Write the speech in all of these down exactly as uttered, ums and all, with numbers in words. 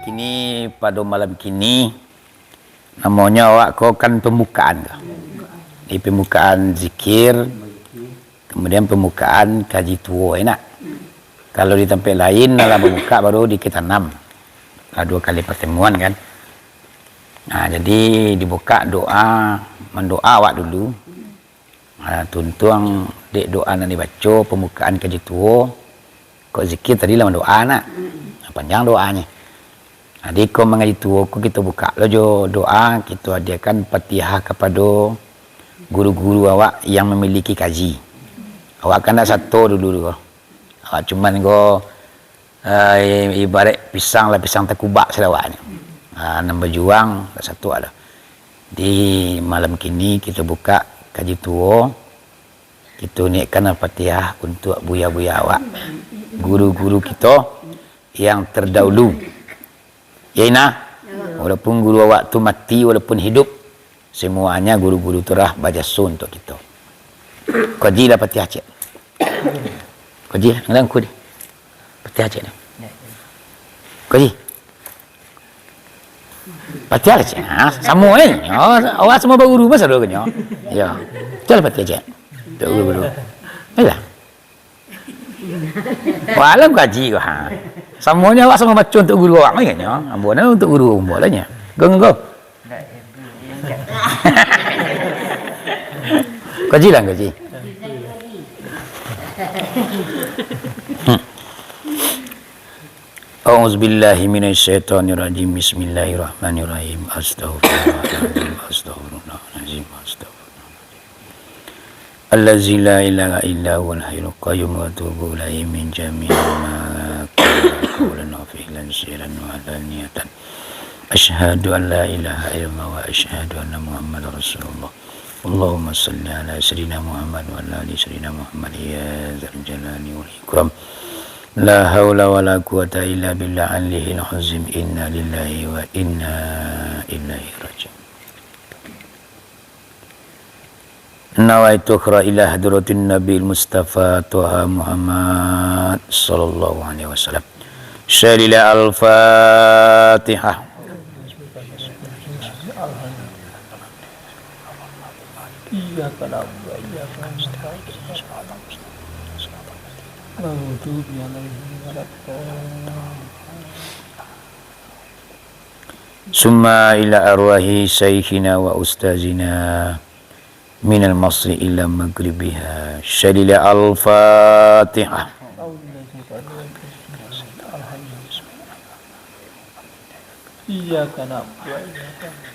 Kini, pado malam kini, namonyo awak ko kan pambukaan ko. Di pambukaan zikir, kamudian pambukaan kaji tuo, enak. Kalau di tampek lain, lah bambuka baru di Ketanam. Lah duo kali partamuan kan. Nah, jadi dibukak doa, mandoa awak dulu. Ha, tuntuang dek doa nan dibaco, pambukaan kaji tuo, kok zikir tadi lah mandoa nak. Nah, panjang doanyo. Jadi, ko mangaji tuo ko kito bukak lo jo doa, kito hadiahkan Fatihah kapado guru-guru awak yang mamiliki kaji. Awak kan ndak sato dulu tu ko. Awak cuman ko, eh, ibarat pisang lah, pisang takubak sadawaknyo. Ah, nan bajuang ndak sato lah. Di malam kini kito bukak kaji tuo, kito naikkan Al-Fatihah untuak buya-buya awak, guru-guru kito yang terdahulu. Ya, Inah? Ya. Walaupun guru awak tu mati, walaupun hidup, semuanya guru-guru tu lah bajaso untuak kito. Kajilah Fatihah ciek. Kaji, angku ni. Fatihah ciek ni. Kaji. Fatihah lah ciek. Ha, samo eh. Oh, awak samo baguru masa dulu kan, yo? Ya. Bacalah Fatihah ciek. Untuak guru-guru. Ayolah. Walau kaji ko, ha. Samonyo awak samo baco untuak guru awak, kan, yo? Ambo nah untuak guru ambo lah nyo. Go, go, go. Kaji lah, kaji. Hmm. A'udzubillahi minasyaitonirrajim. Bismillahirrahmanirrahim. Astaghfirullahaladzim. Astaghfirullahaladzim. Astaghfirullahaladzim. Allazi la ilaha illa huwal hayyul qayyum wa atubu ilaihi min jami'i ma qala qawlan wa fi'lan sirran wa alaniyatan. Asyhadu an la ilaha illallah wa asyhadu anna Muhammadar Rasulullah. Allahumma salli ala sayyidina Muhammad wa ala ali sayyidina Muhammad ya dzal jalali wal ikram. La haula wa la quwwata illa billah aliyil azim. Inna lillahi wa inna ilaihi raji'un. Nawaitu ukhra ila hadratin Nabil Mustafa Toha Muhammad sallallahu alaihi wasallam. Syalila Al-Fatihah. Iyyaka na'budu wa iyyaka nasta'in. Maghdubi alaihim waladdallin. Summa ila arwahi syaikhina wa ustazina minal masri ila magribiha. Syalila Al-Fatihah. Iyyaka na'budu wa iyyaka nasta'in.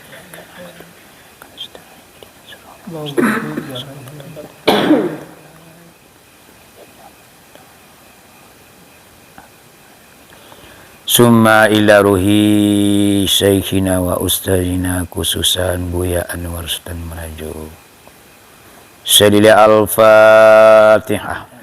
Summa ila ruhi syaikhina wa ustazina khususan Buya Anwar Sutan Marajo. Syalila Al-Fatihah.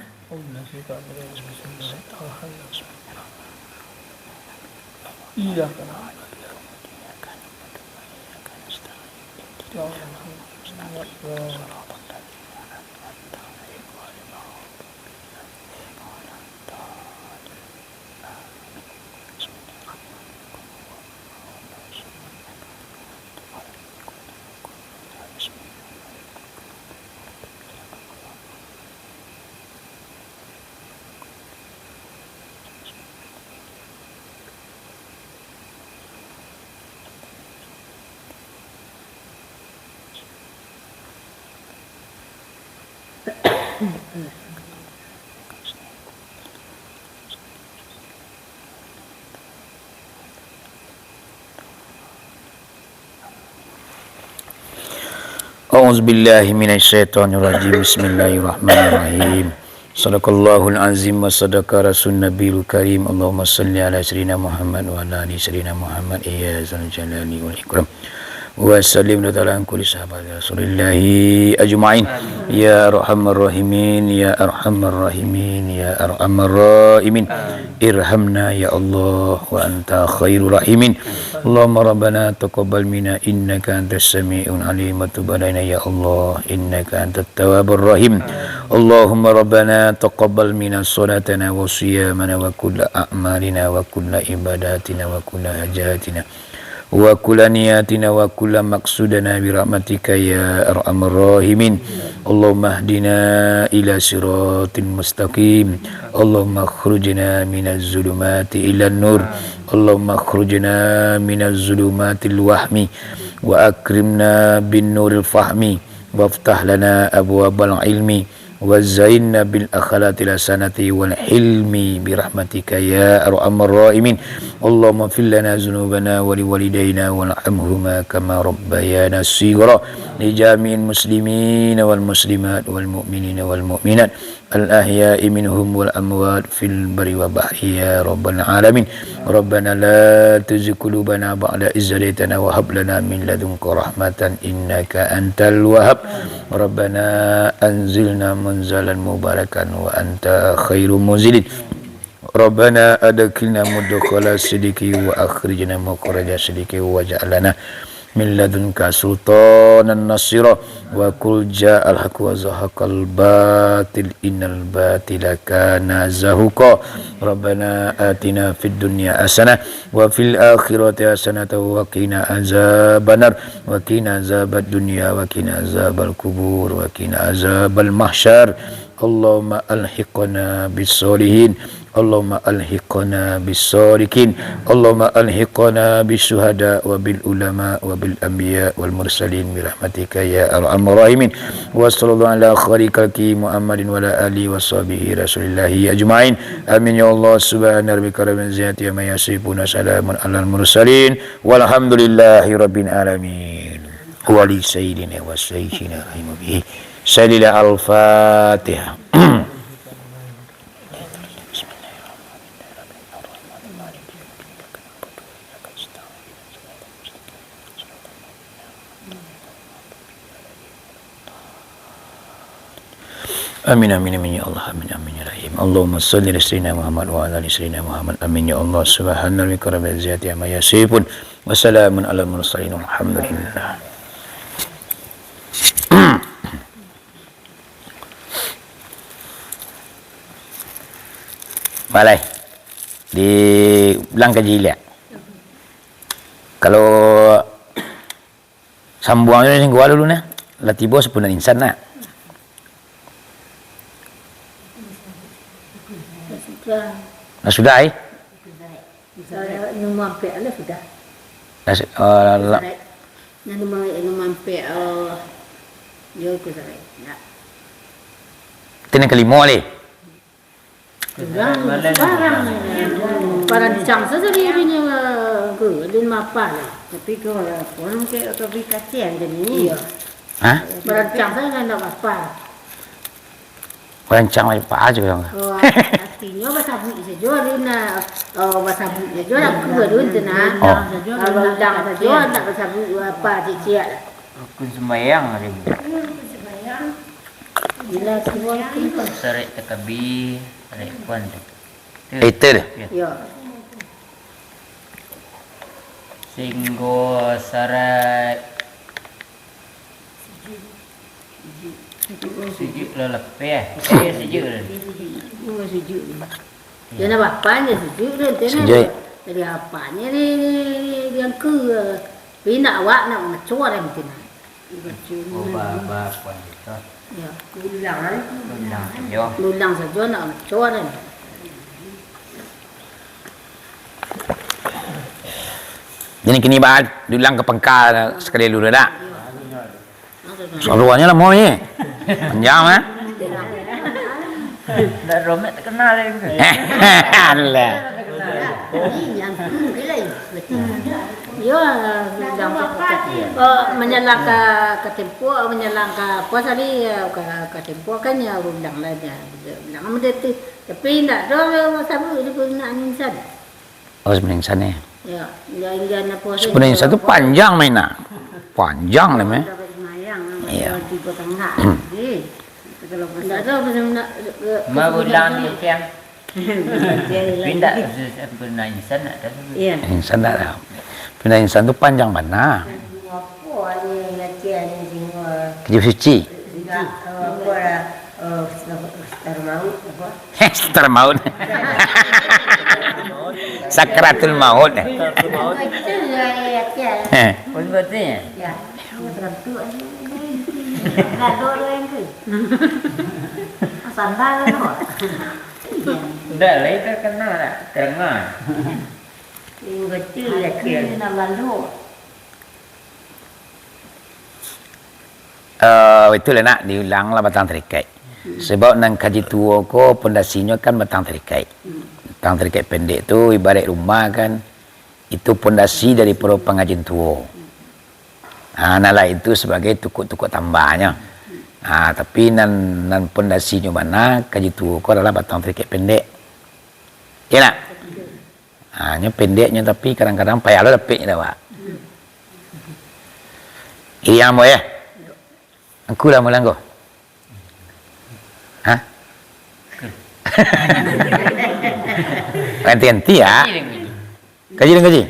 A'udzubillahi minasyaitonirrajim. Bismillahirrahmanirrahim. Sadaqallahul azim wa sadaqa rasul nabiyul karim. Allahumma salli ala sayyidina Muhammad wa ala ali sayyidina Muhammad. Ya zal jalali wal ikram. Wa sallim wa ta'ala an kulli sahabati Rasulillahi ajma'in. Ya arhamar rahimin, ya arhamar rahimin, ya arhamar rahimin. Irhamna ya Allah, wa anta khairur rahimin. Allahumma rabbana taqabbal minna innaka antas sami'ul alim wa tub alaina ya Allah, innaka antat tawwabur rahim. اللهم ربنا تقبل منا صلاتنا وصيامنا وكل أعمالنا وكل عباداتنا وكل حاجاتنا وكل نياتنا وكل مقصودنا برحمتك يا أرحم الراحمين. اللهم اهدنا إلى صراط مستقيم. اللهم أخرجنا من الظلمات إلى النور. اللهم أخرجنا من الظلمات الوهم وأكرمنا بالنور الفهم. وافتح لنا أبواب العلم وزينا بالأخلاق الحسنة والحلم برحمتك يا أرحم الراحمين. اللهم اغفر لنا ذنوبنا ولوالدينا وارحمهما كما ربيانا صغارا. لجميع المسلمين والمسلمات والمؤمنين والمؤمنات الأحياء منهم والأموات في البر والبحر يا رب العالمين. ربنا لا تزغ قلوبنا بعد إذ هديتنا وهب لنا من لدنك رحمة إنك أنت الوهاب. ربنا أنزلنا منزلا مباركا وأنت خير منزل. ربنا أدخلنا مدخل صدق وأخرجنا مخرج صدق واجعل لنا من لدنك سلطانا نصيرا. وقل جاء الحق وزهق الباطل إن الباطل كان زهوقا. ربنا آتنا في الدنيا حسنة وفي الآخرة حسنة وقنا عذاب النار. وقنا عذاب الدنيا وقنا عذاب القبور وقنا عذاب المحشر. اللهم ألحقنا بالصالحين. اللهم ألحقنا بالصالحين. اللهم ألحقنا بالشهداء وبالعلماء وبالأنبياء والمرسلين برحمتك يا أرحم الراحمين. وصلى الله على خير خلقه محمد وعلى آله وصحبه رسول الله أجمعين. آمين يا الله. سبحان ربك رب العزة عما يصفون وسلام على المرسلين والحمد لله رب العالمين. ولسيدنا وشيخنا رحمه به. سيدنا الفاتحة. Amin, amin, amin, ya Allah, amin, amin, ya Rahim. Allahumma shalli ala sayyidina Muhammad wa ala ali sayyidina Muhammad. Amin, ya Allah. Subhana rabbika rabbil izzati amma yasifun. Wa salamun alal mursalin. Walhamdulillah. Balai. Di langkah jilek. Kalau sambuang tu singkuah dulu nah. Lah tibo sapunan insan nah. Sudah. Nah, sudah, eh? Sudah. Sudah, nu mampek lah sudah. Nah, su-, eh, la- Sudah. Nah, nu ma-, nu mampek, eh, yo, ku sudah. Nah. Itu yang kelima, leh. Kurang, sekarang. Parancang saja dia punya, ke, dia mapa lah. Tapi kalau orang ke, ke beli kasihan je ni. Iya. Hah? Parancang saja ndak apa. Parancang macam apa aja bilang. Oh, artinya basabuik saja, dia nak, oh, basabuik saja, nak ke, dia tu nak. Oh. Kalau ulang saja, nak basabuik apa, cik-cik lah. Rukun sembahyang hari ni. Iya, rukun sembahyang. Bila semua itu. Sarek takabir, sarek kuan tu. Itu dia. Ya. Ya. Singgo sarek. Sujud lah lapeh. Eh, sujud lah. Oh, sujud. Ya, nak apa je sujud tu, tu. Sujud. Jadi apa ni, ni, ni, ni, yang ke, pindah awak nak ngecor yang tu nah. Oh, ba-, ba-, apa ni, tu? Ya. Ulang lah. Ulang, yo. Ulang saja nak ngecor yang. Jadi kini, bah, diulang ka pangka sakali dulu, dak? Saruanyo lamo ni. Panjang, ah. Dak, Romek terkenal ni. Alah. Yo, bilang, oh, manyalang ka, ka tempo, manyalang ka apo tadi, yo, ka, ka tempo kan, yo, bilang lah, bilang, bilang model tu. Tapi ndak ado sabuik di nak insan. Oh, sabuik insan, eh? Ya, insan tu panjang, Mak Inah. Panjang lah, Mak. Iya. Ndak tahu pasal nak, eh, Magulang di Siang. Pindah sempurna insan nak tahu. Iya. Insan ndak tahu. Pindah insan tu panjang bana. Apa ni latihan ni semua? Kerja suci. Suci. Apa lah? Oh, setar maut, apa? Setar maut. Sakratul maut. Itu ya, ya, ya. Heh. Ya, ini tentu, eh, ini, ini. Nggak ada orang yang tu. Sandal, no? Ndak lah, itu terkenal lah. Terkenal. Ini kecil, ya, kecil. Ini nak lalu. Eh, itulah nak diulang lah batang tarikaik. Sebab nan kaji tuo ko pondasinyo kan batang tarikaik. Batang tarikaik pendek tu ibarat rumah kan, itu pondasi daripada pangajian tuo. Ha, nan lain tu sebagai tukuk-tukuk tambahnyo. Ha, tapi nan, nan pondasinyo bana kaji tuo ko adalah batang tarikaik pendek. Iya nak? Ha, nyo pendeknyo tapi kadang-kadang payah lo dapeknyo dah, Pak. Iya, ambo ya. Angku lah mulang ko. Hah? Ganti-ganti ya. Kaji dan kaji.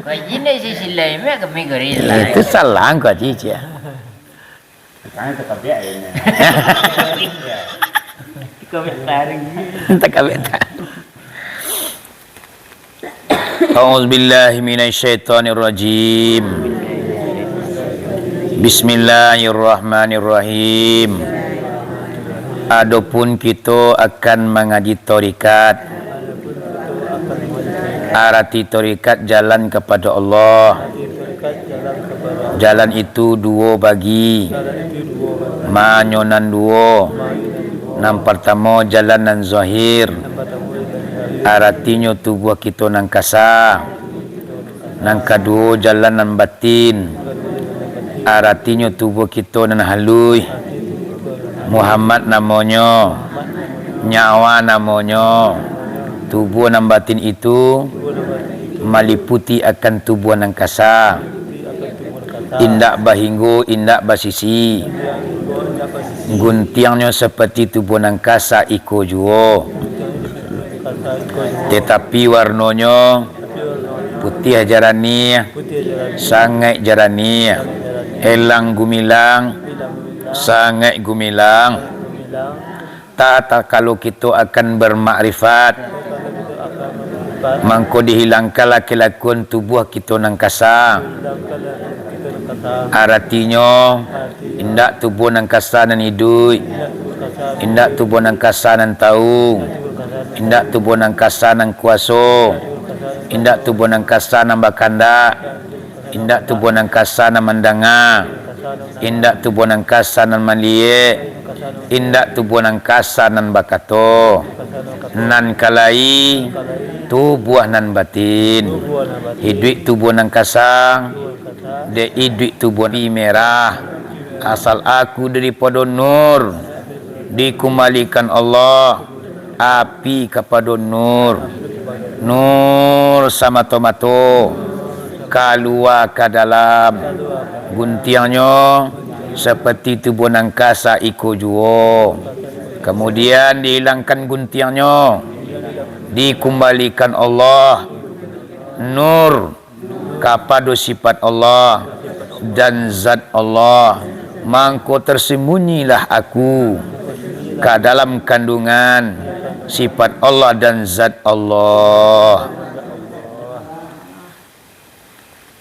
Kaji nak isi silai, mek kami gorila. Itu salah kaji cia. Sekarang takabiak ya. Takabiak taring. Takabiak taring. A'udzubillahi minasyaitonirrajim. Bismillahirrahmanirrahim. Adopun kito akan mangaji tarikat, arati tarikat jalan kapado Allah. Jalan itu duo bagi, manyo nan duo. Nan partamo jalan nan zahir, aratinyo tubuah kito nan kasa. Nan kaduo jalan nan batin, aratinyo tubuah kito nan haluih. Muhammad namonyo, nyawa namonyo. Tubuah nan batin itu maliputi akan tubuah nan kasa. Indak bahinggo, indak basisi. Guntiangnyo sapati tubuah nan kasa iko juo. Tetapi warnonyo putiah jaranih, sangaik jaranih. Elang gumilang, sangaik gumilang. Tatakalo kito akan bermakrifat, mangko dihilangkanlah kelakuan tubuah kito nan kasa. Aratinyo, indak tubuah nan kasa nan iduik, indak tubuah nan kasa nan tau, indak tubuah nan kasa nan kuaso, indak tubuah nan kasa nan bakandak, indak tubuah nan kasa nan mandanga, indak tubuah nan kasa nan maliek, indak tubuah nan kasa nan bakato, nan kalai tubuah nan batin. Iduik tubuah nan kasa, dek iduik tubuah nan merah. Asal aku daripado nur, dikumbalikan Allah api kapado nur. Nur samato-mato kalua ka dalam. Guntiangnyo sapati tubuah nan kasa iko juo. Kamudian, dihilangkan guntiangnyo, dikumbalikan Allah nur kapado sifat Allah dan zat Allah, mangko tersemunyilah aku ka dalam kandungan sifat Allah dan zat Allah.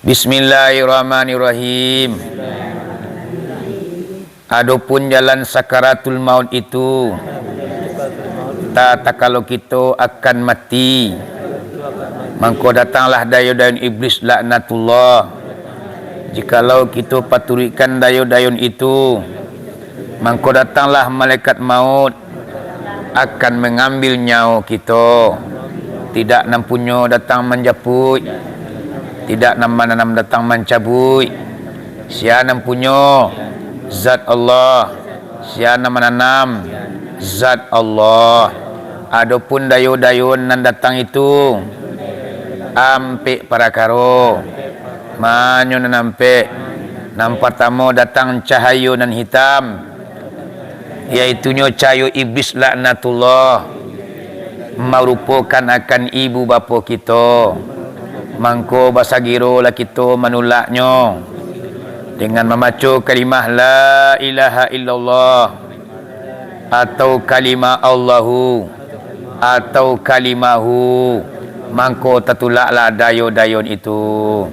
Bismillahirrahmanirrahim. Adopun jalan sakaratul maut itu, tatakalo kito akan mati, mangko datanglah dayun-dayun iblis laknatullah. Jikalau kito paturuikkan dayun-dayun itu, mangko datanglah malaikat maut akan mangambil nyawo kito. Tidak nan punyo datang manjapuik, tidak nan mananam datang mancabuik. Sia nan punyo, zat Allah. Sia nan mananam, zat Allah. Adopun dayun-dayun nan datang itu, ampek parakaro. Manyo nan ampek, nan partamo datang cahayo nan hitam, yaitunyo cahayo iblis laknatullah, marupokan akan ibu bapo kito. Mangko basagirolah kito manulaknyo dengan mambaco kalimah la ilaha illallah. atau kalimah Allahu, atau kalimahu, mangko tatulaklah dayo-dayon itu.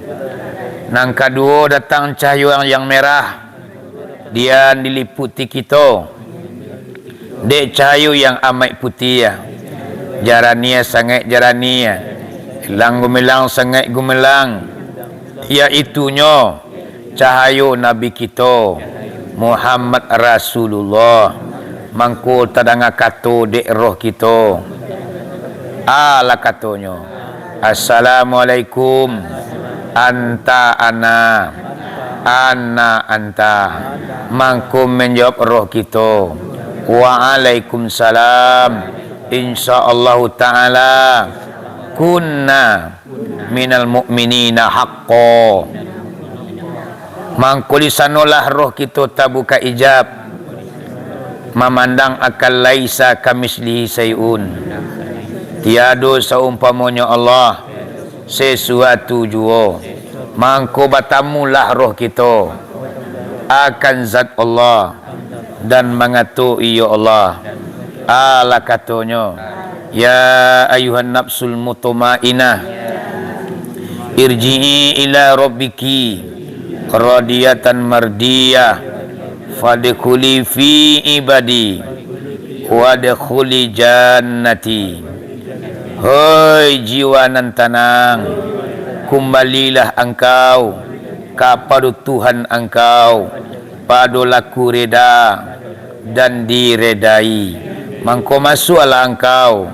Nan kaduo, datang cahayo yang, yang merah, dian diliputi kito dek cahayo yang amaik putiah, jaraniah sangaik jaraniah, ilang gumilang sangaik gumilang, yaitunyo cahayo Nabi kito, Muhammad Rasulullah. Mangko tadanga kato dek roh kito. Alah katonyo, "Assalamualaikum, anta ana, ana anta." Mangko manjawab roh kito, "Waalaikumsalam, insya Allahu Ta'ala, kunna minal mukminina haqqo." Mangko di sanolah roh kito tabuka ijab, mamandang akan laisa kamislihi syai'un. Tiado saumpamonyo Allah, sesuatu juo. Mangko batamulah roh kito akan zat Allah, dan mangato, "Iyo Allah." Alah katonyo, "Ya ayuhan nafsul mutmainnah, irji'i ila rabbiki radiyatan mardiyah, fadkhuli fi ibadi, wadkhuli jannati." Hoi jiwa nan tanang, kumbalilah angkau kapado Tuhan angkau, pado laku reda dan diredai. Mangko masuaklah angkau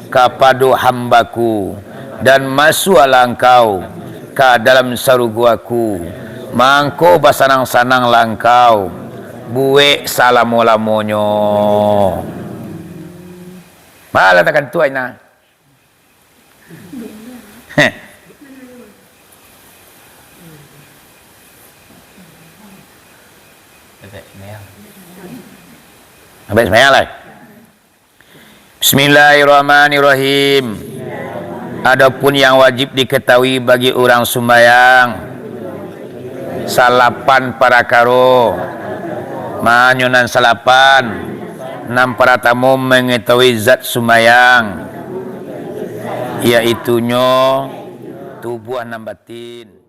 kapado hamba-Ku, dan masuaklah angkau ka dalam sarugo-Ku. Mangko basanang-sananglah angkau buek salamo-lamonyo. Malah takan tuai nah. Heh. Abis sembahyang lai. Bismillahirrahmanirrahim. Adapun yang wajib diketahui bagi urang sumbayang, salapan parakaro. Manyo nan salapan? Nan paratamo, mangetahui zat sumbayang, yaitunyo tubuah nan batin.